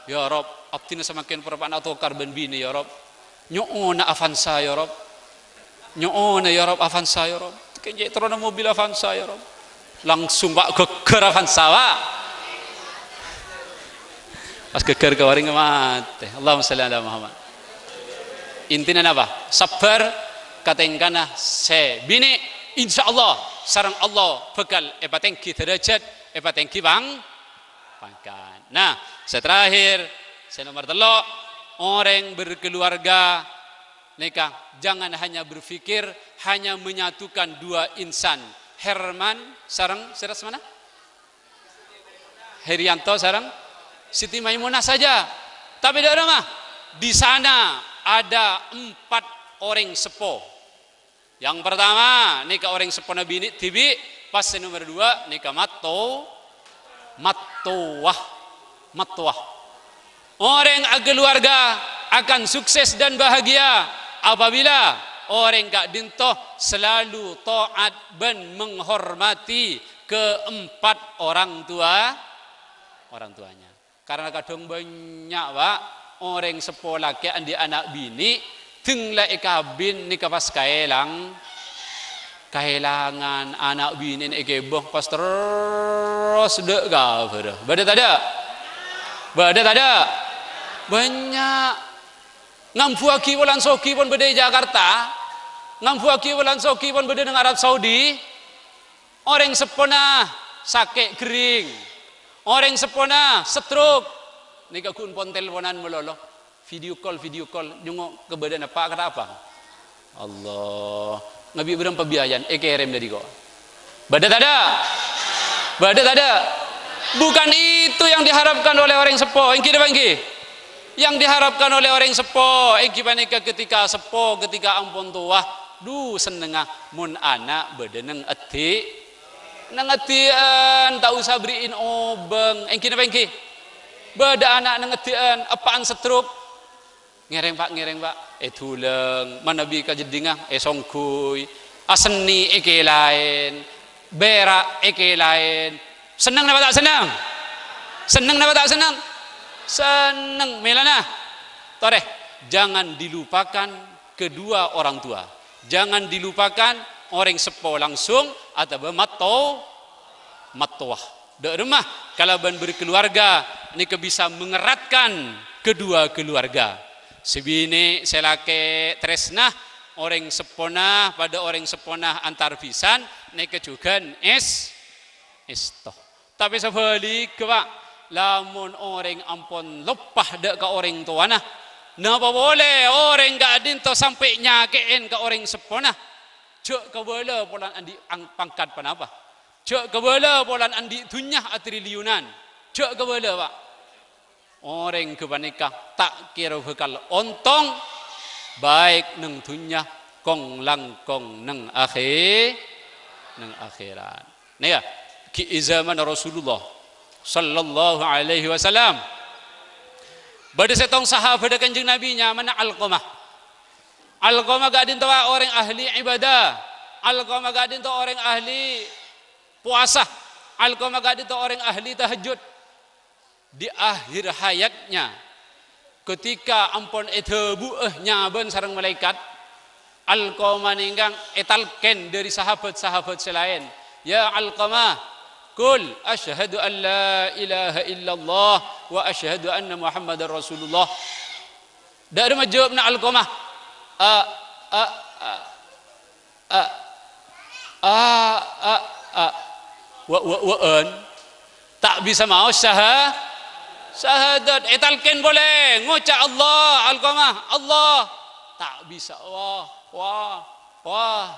"Ya Rabb, abdhina samangkèn parappa'na atokar bân binè, ya Rabb. Nyo'ona Avanza, ya Rabb. Nyo'ona, ya Rabb, Avanza, ya Rabb. Kèng cè' terrona mobil Avanza, ya Rabb." Langsung, Pak, ghâgghâr Avanza, Pak. Pas ghâgghâr ka orèng matè. Allahumma shalli ala Muhammad. Intina napa? Sabbhâr ka tèngkana sè binè', insyaallah sareng Allah bhâkal èpatèngghi dârâjhât, èpatèngghi pang-, pangkat. Nah, sè terakhir, sè nomer tello', orèng berkeluarga nèka jangan hanya berpikir hanya menyatukan dua insan, Herman sareng sèra samana? Herianto sareng Siti Maimunah saja. Tapè dâ' remma? Di sana ada empat orèng seppo. Yang pertama, nèka orèng seppona binè' dhibi', pas sè nomer dua, nèka matto-, mattowa. Mattowa. Orèng akaluarga akan sukses dan bahagia apabila orèng ka'dinto selalu taat bân menghormati keempat orang tua, orang tuanya. Karena kadhâng bânnya', Pak, orèng seppo lakè' andi' ana' binè', dhâng la èkabin nèka pas kaèlang-, kaèlangan ana' binèna èkèbâ, pas terros dâ' kabhârâ. Bâdâ tadâ'? Bâdâ tadâ'? Bânnya'. Ngambuwâghi polana soghi pon bâdâ è Jakarta, ngambuwâghi polana soghi pon bâdâ neng Arab Saudi. Orèng seppona sakè' ghering. Orèng seppona stroke. Nèka ghun pon telponan malolo. Video call, video call. Nyongngo' kabâdâ'ânna pa' kata apa? Allah. Ngabi' bârâmpa biayan èkèrèm dâri ko'. Bâdâ tadâ'? Bâdâ tadâ'? Bukan itu yang diharapkan oleh orèng seppo. Ènggi napa ènggi? Yang diharapkan oleh orèng seppo, ènggi panèka ketika seppo, ketika ampon towa, du sennengnga mon ana' bâdâ neng èdhi', neng èdhi'ân, ta' osa bâri'in obâng. Ènggi napa ènggi? Bâdâ ana' neng èdhi'ân, eppa'na stroke. Ngèrèng, Pak, ngèrèng, Pak. Èdulâng, manabi ka jeddhingnga, èsongghuy. Asennè èkèlaèn, bèra' èkèlaèn. Senneng napa ta' senneng? Senneng napa ta' senneng? Senneng. Mèlana. Torè, jangan dilupakan kedua orang tua. Jangan dilupakan orèng seppo langsung atabâ matto-, mattowa. Dâ' remma kalabân berkeluarga nèka bisa mengeratkan kedua keluarga. Sè binè' sè lakè' trèsna, orèng seppona, padâ orèng seppona antar bhisan, nèka jhughân es-, èsto. Tapè sabhâligghâ, Pak, lamon orèng ampon loppa dâ' ka orèng towana, napa polè orèng ka'dinto sampè' nyakè'èn ka orèng seppona? Jhâ' kabâlâ polana andi' ang-, pangkat ponapa. Jhâ' kabâlâ polana andi' dhunnya atriliyunan. Jhâ' kabâlâ, Pak. Orèng ghâpanèka ta' kèra bhâkal ontong, baik neng dhunnya, kong-langkong neng akhè-, neng akhèrat. Nèya, ghi' è zaman Rasulullah sallallahu alaihi wasallam, bâdâ sèttong sahabhâddhâ Kanjeng Nabi nyamana Alqamah. Alqamah ka'dinto orèng ahli ibadah. Alqamah ka'dinto orèng ahli powasa. Alqamah ka'dinto orèng ahli tahajjud. Di akhir hayatnya, ketika ampon èdhâbuwâ nyabân sareng malaèkat, Alqamah nèngghâng ètalkèn dâri sahabat-sahabat sè laèn, "Ya Alqamah, qul asyhadu an la ilaha illallah wa asyhadu anna Muhammadar Rasulullah." Dâ' remma jâwâbbhâ Alqamah, "A, a, a, a, a, a, a, wa, wa, wa'an." Ta' bisa maos syaha-, syahadat. Ètalkèn polè, ngoca' Allah, Alqamah, Allah. Ta' bisa. Wah, wah, wah.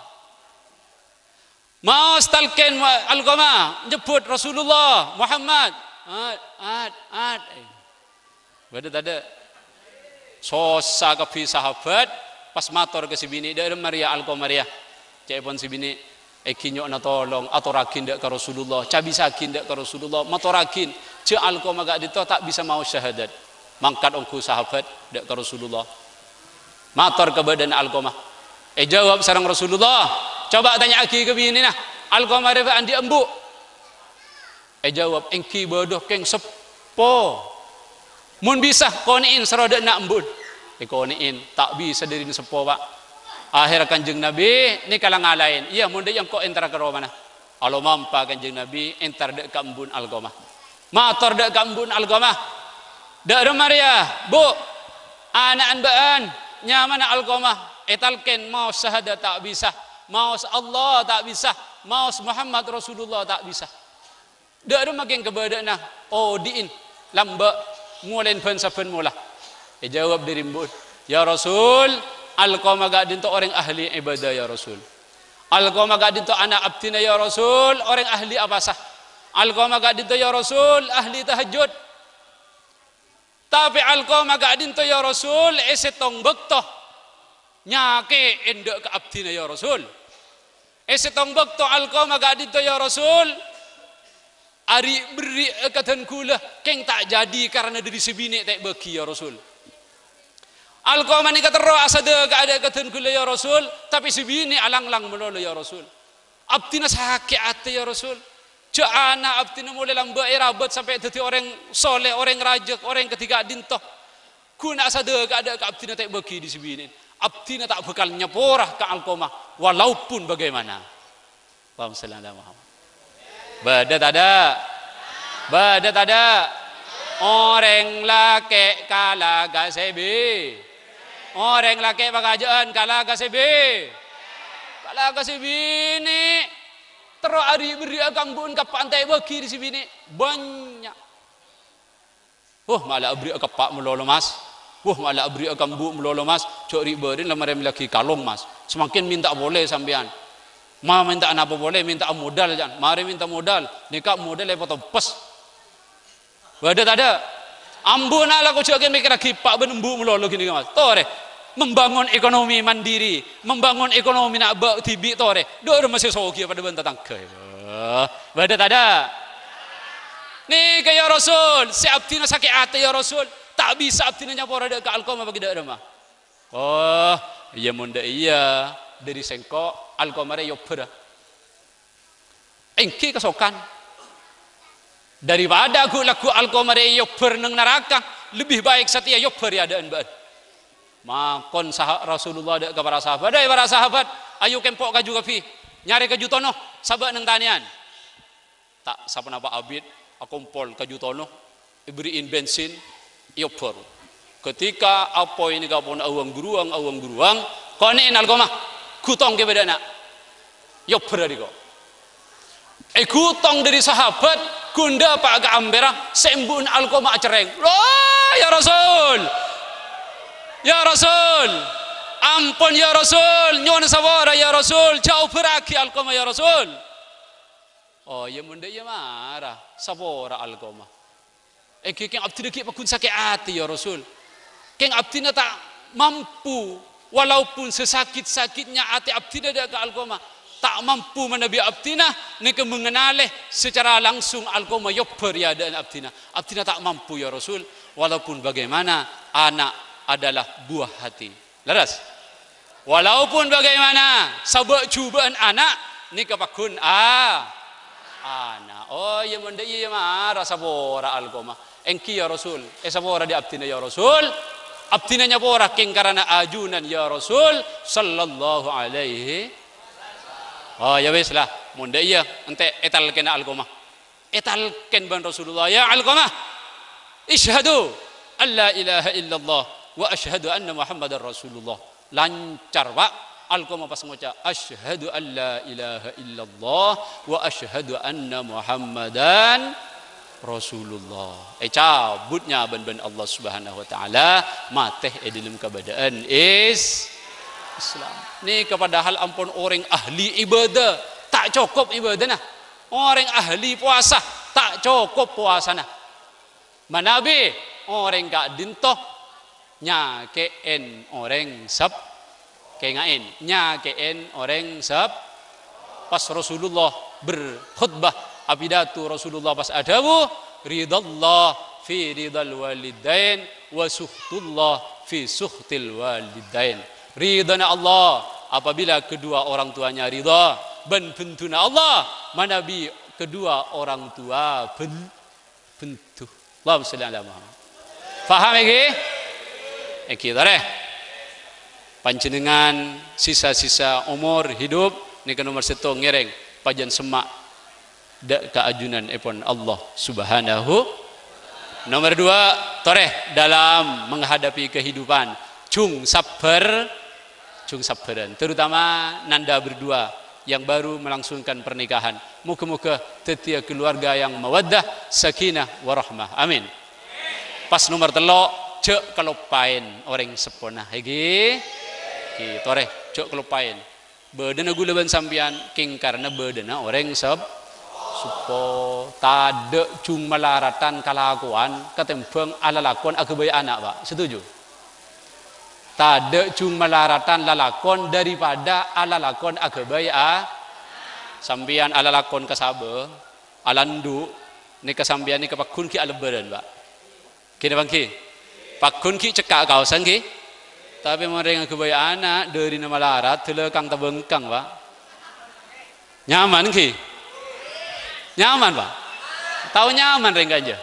Maos talkèn wa-, Alqamah, nyebbhut Rasulullah, Muhammad. Ad, ad, ad. Eh. Bâdâ tadâ'? Sossa kabbhi sahabat, pas mator ka sè binè', "Dâ' remma rèya Alqamah rèya?" Ca'èpon sè binè', "Ènggi nyo'ona tolong, atorraghi dâ' ka Rasulullah, cabisaghi dâ' ka Rasulullah, matorraghi, jhâ' Alqamah ka'dinto ta' bisa maos syahadat." Mangkat ongghu sahabat dâ' ka Rasulullah. Mator ka bâdâna Alqamah. Èjâwâb sareng Rasulullah, "Coba tanya'aghi ka binèna, Alqamah rèya andi' embu'?" Èjâwâb, "Ènggi bâdâ kèng seppo. Mon bisa, konè'è soro dâ' enna' embu'na." Èkonè'è, ta' bisa dâri seppo, Pak. Akhèrra Kanjeng Nabi nèka la ngalaèn, "Iyâ, mon dâ' iyâ engko' entara ka romana." Alomampa Kanjeng Nabi, entar dâ' ka embu'na Alqamah. Mator dâ' ka embu'na Alqamah, "Dâ' remma rèya, Bu', ana'na bâ'ân nyamana Alqamah, ètalkèn maos syahadat ta' bisa, maos Allah ta' bisa, maos Muhammad Rasulullah ta' bisa. Dâ' remma kèng kabâdâ'ânna odi'in lambâ' ngolèn bân-sabbhân mola?" Èjâwâb dâri embu'na, "Ya Rasul, Alqamah ka'dinto orèng ahli ibadah, ya Rasul. Alqamah ka'dinto ana' abdhina, ya Rasul, orèng ahli apasa. Alqamah ka'dinto, ya Rasul, ahli tahajjud. Tapè Alqamah ka'dinto, ya Rasul, è sèttong bâkto nyakè'è dâ' ka abdhina, ya Rasul. È sèttong bâkto Alqamah ka'dinto, ya Rasul, ari'-berri'â ka dân ghulâ, kèng ta' jadi karana dâri sè binè' ta' èbâghi, ya Rasul. Alqamah nèka terro asadâka'a dâ' ka dân ghulâ, ya Rasul, tapè sè binè' alanglang malolo, ya Rasul. Abdhina sakè' atè, ya Rasul. Jhâ' ana' abdhina molaè lambâ' èrabât sampè' dhâddhi orèng soleh, orèng rajâ, orèng kadhi ka'dinto. Ghun asadâka'a dâ' ka abdhina ta' èbâghi dâri sè binè'. Abdhina ta' bhâkal nyapora ka Alqamah, walaupun bagaimana." Allahumma shalli ala Muhammad. Bâdâ tadâ'? Bâdâ tadâ'? Orèng lakè' kala ka sè bi-, orèng lakè' pakajâ'ân kala ka sè bi-, kala ka sè binè'. Terro ari'-berri'â ka embu'na, kappa'na ta' èbâghi dâri sè binè'. Bânnya'. "Wah, ma' la aberri'â ka eppa' malolo, Mas. Wah, ma' la aberri'â ka embu' malolo, Mas. Jhâ' ri'-bâri'na la marè mellèaghi kalong, Mas. Samangkèn mènta'a polè sampèyan. Ma' mènta'a napa polè? Mènta'a modal, can. Marè mènta modal. Nèka modal èpatempes." Bâdâ tadâ'? Ambu'na la kojhâ' kèn mèkkèrraghi eppa' bân embu' malolo ghânèka, Mas. Torè. Membangun ekonomi mandiri, membangun ekonomi na' bâ' dhibi' torè. Dâ' remma sè soghi padâ bân tatangghâ. Bâdâ tadâ'? Nèka, ya Rasul, sè abdhina sakè' atè, ya Rasul. Ta' Abisa abdina nyapora dâ' ka Alqamah apa ghi' dâ' remma? Oh, iyâ mon dâ' iyâ, dâri sèngko' Alqamah rè èobbhârâ. Èngghi kasokan. Daripada ghu'-lagghu' Alqamah rè èobbhâr neng naraka, lebih baik satèya èobbhâr è adâ'ân bâ'ân. Makon saha-, Rasulullah dâ' ka para sahabat, "Dâi para sahabat, ayo kempo' kaju kabbhi. Nyarè kaju tono, sabâ' neng tanèyan." Ta' saponapa abit akompol kaju tono, èberri'in bensin, èobbhâr. Ketika apoy nèka pon awang-buruwang, awang-buruwang, konè'è Alqamah, ghutong kè bâdâna. Èobbhâr adiko. Èghutong dâri sahabat, ghun dâpa' ka ampèra, sè embu'na Alqamah acerrèng. "Loh, ya Rasul! Ya Rasul! Ampon, ya Rasul! Nyo'on sapora, ya Rasul! Jhâ' obbhârraghi Alqamah, ya Rasul!" Oh, iyâ mon dâ' iyâ mara, sapora Alqamah. Èngghi kèng abdina ghi' pagghun sakè' atè, ya Rasul. Kèng abdina ta' mampu, walaupun sesakit-sakitnya atè abdina dâ' ka Alqamah, ta' mampu manabi abdina nèka mengenale secara langsung Alqamah èobbhâr è adâ'ân abdina. Abdina ta' mampu, ya Rasul, walaupun bagaimana anak adalah buah hati. Lerres? Walaupun bagaimana, sabâ' jhubâ'ân ana' nèka pagghun a-, ana'. Oh, iyâ mon dâ' iyâ mara sapora Alqamah. Èngghi, ya Rasul, èsapora dâ' abdina, ya Rasul. Abdina nyapora kèng karana ajunan, ya Rasul, sallallahu alaihi. Oh, ya wis lah, mon dâ' iyâ, entè' ètalkèna Alqamah. Ètalkèn bân Rasulullah, "Ya Alqamah, asyhadu an la ilaha illallah wa asyhadu anna Muhammadar Rasulullah." Lancar, Pak. Alqamah pas ngoca', "Asyhadu an la ilaha illallah wa asyhadu anna Muhammadan Rasulullah." Ècabut nyabân bân Allah Subhanahu wa Ta'ala, matè è dâlem kabâdâ'ân is-, Islam. Nèka padahal ampon orèng ahli ibadah, ta' cokop ibadahna. Orèng ahli powasa, ta' cokop powasana. Manabi orèng ka'dinto nyakè'èn orèng sep-, kènga'è, nyakè'èn orèng sep-, pas Rasulullah berkhutbah, apidato Rasulullah pas adhâbu, "Ridallah fi ridal walidain wa sukhtullah fi sukhtil walidain." Ridhâna Allah apabila kedua orang tuanya ridha, bân benduna Allah manabi kedua orang tua ben-, bendu. Allahumma shalli ala Muhammad. Paham èngghi? Èngghi, torè. Panjhennengngan sisa-sisa omor hidup nèka nomer sèttong ngèrèng, pajhân semma' dâ' ka ajunanèpon Allah Subhanahu. Nomer dua, torè dalam menghadapi kehidupan, jhung sabbhâr, jhung sabbhârân, terutama nanda berdua yang baru melangsungkan pernikahan. Moga-moga dhâddhiyâ keluarga yang mawaddah, sakinah, warahmah. Amin. Pas nomer tello', jhâ' kaloppaèn orèng seppona. Èngghi? Èngghi, torè, jhâ' kaloppaèn. Bâdâna ghulâ bân sampèyan kèng karana bâdâna orèng sep-, seppo. Tadâ' jhung malaradhân kalakowan katèmbhâng alalakon aghâbây ana', Pak. Setuju? Tadâ' jhung malaradhân lalakon daripada alalakon aghâbây a-, sampèyan alalakon ka sabâ, alandu', nèka sampèyan nèka pagghun ghi' alebbhârân, Pak. Ghi napa èngghi? Pagghun ghi' cekka' kaosan ghi? Tapè mon rèng aghâbây ana', dhârina malarat, dâlâkang tabângkang, Pak. Nyaman ghi? Nyaman, Pak? Tao nyaman rèng kanja?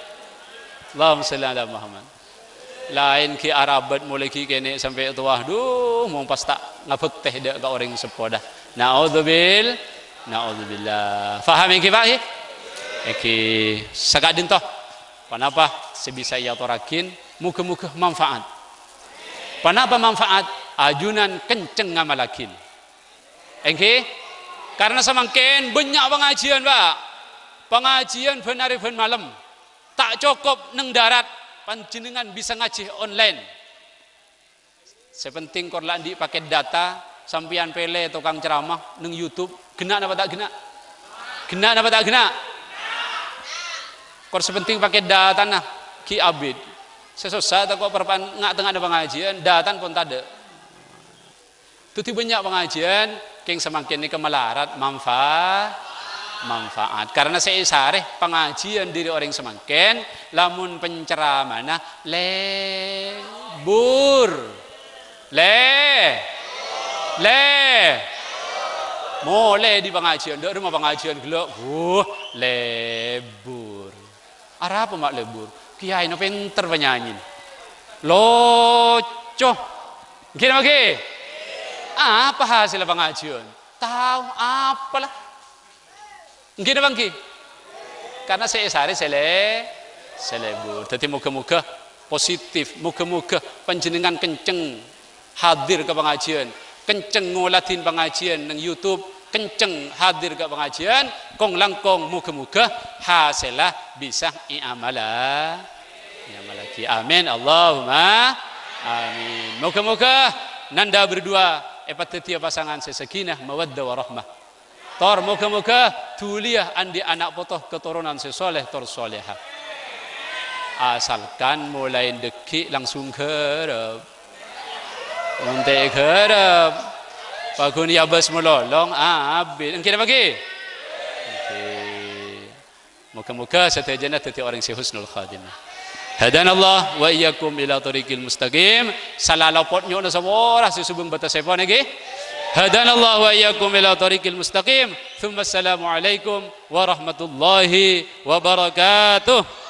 Allahumma shalli ala Muhammad. Laèn ghi' arabât molaè ghi' kènè' sampè' towa, duh, mon pas ta' ngabhâktè dâ' ka orèng seppo dâ. Naudzubil-, naudzubillah. Paham èngghi, Pak, ghi? Èngghi, saka'dinto. Ponapa sè bisa èatorraghin? Moga-moga manfaat. Ponapa manfaat? Ajunan kenceng ngamallaghin. Èngghi? Karena samangkèn bânnya' pangajiyân, Pak. Pangajiyân bân arè bân malem. Ta' cokop neng darat, panjhennengngan bisa ngajhi online. Sè penting kor la andi' paket data, sampèyan pèlè tokang ceramah neng YouTube, ghenna' napa ta' ghenna'? Ghenna' napa ta' ghenna'? Kor sè penting paket datana ghi' abit. Sè sossa tako' parappa'na nga'-tengnga'anna pangajiyân, datana pon tadâ'. Dhâddhi bânnya' pangajiyân, kèng samangkèn nèka malarat manfa-, manfaat. Karena sè èsarè pangajiyân dhâri orèng samangkèn, lamon penceramana lebur. Le-, le-, molè dâri pangajiyân, dâ' remma pangajiyân ghellâ', wuh, lebur. Arapa ma' lebur? Kèyaèna pènter panyanyèna. Loco. Ghi napa ghi? Apa hasèlla pangajiyân? Tao apa la? Ghi napa ghi? Karena sè èsarè sè le-, sè lebur. Dhâddhi moghâ-moghâ positif, moghâ-moghâ panjhennengngan kenceng hadir ka pangajiyân, kenceng ngoladhin pangajiyân neng YouTube, kenceng hadir ka pangajiyân, kong-langkong moghâ-moghâ hasèlla bisa èamala-, èamalaghi. Amin, Allahumma amin. Moghâ-moghâ nanda berdua èpadhâddhiyâ pasangan sè sakinah, mawaddah, warahmah. Tor moghâ-moghâ dhuliyâ andi' ana' poto katoronan sè soleh tor soleha. Asalkan molaè dhâggi' langsung ghârâp. Mon ta' ghârâp, paghun èabâs malolo, abit. Èngghi napa èngghi? Èngghi. Moghâ-moghâ sadhâjâna dhâddhi orèng sè husnul khatimah. Hadanallah wa iyyakum ila thariqil mustaqim. Sala lopot nyo'ona sapora sè sobung bâtessèpon èngghi. Hadanallah wa iyyakum ila thariqil mustaqim. Tsumma assalamu alaikum warahmatullahi wabarakatuh.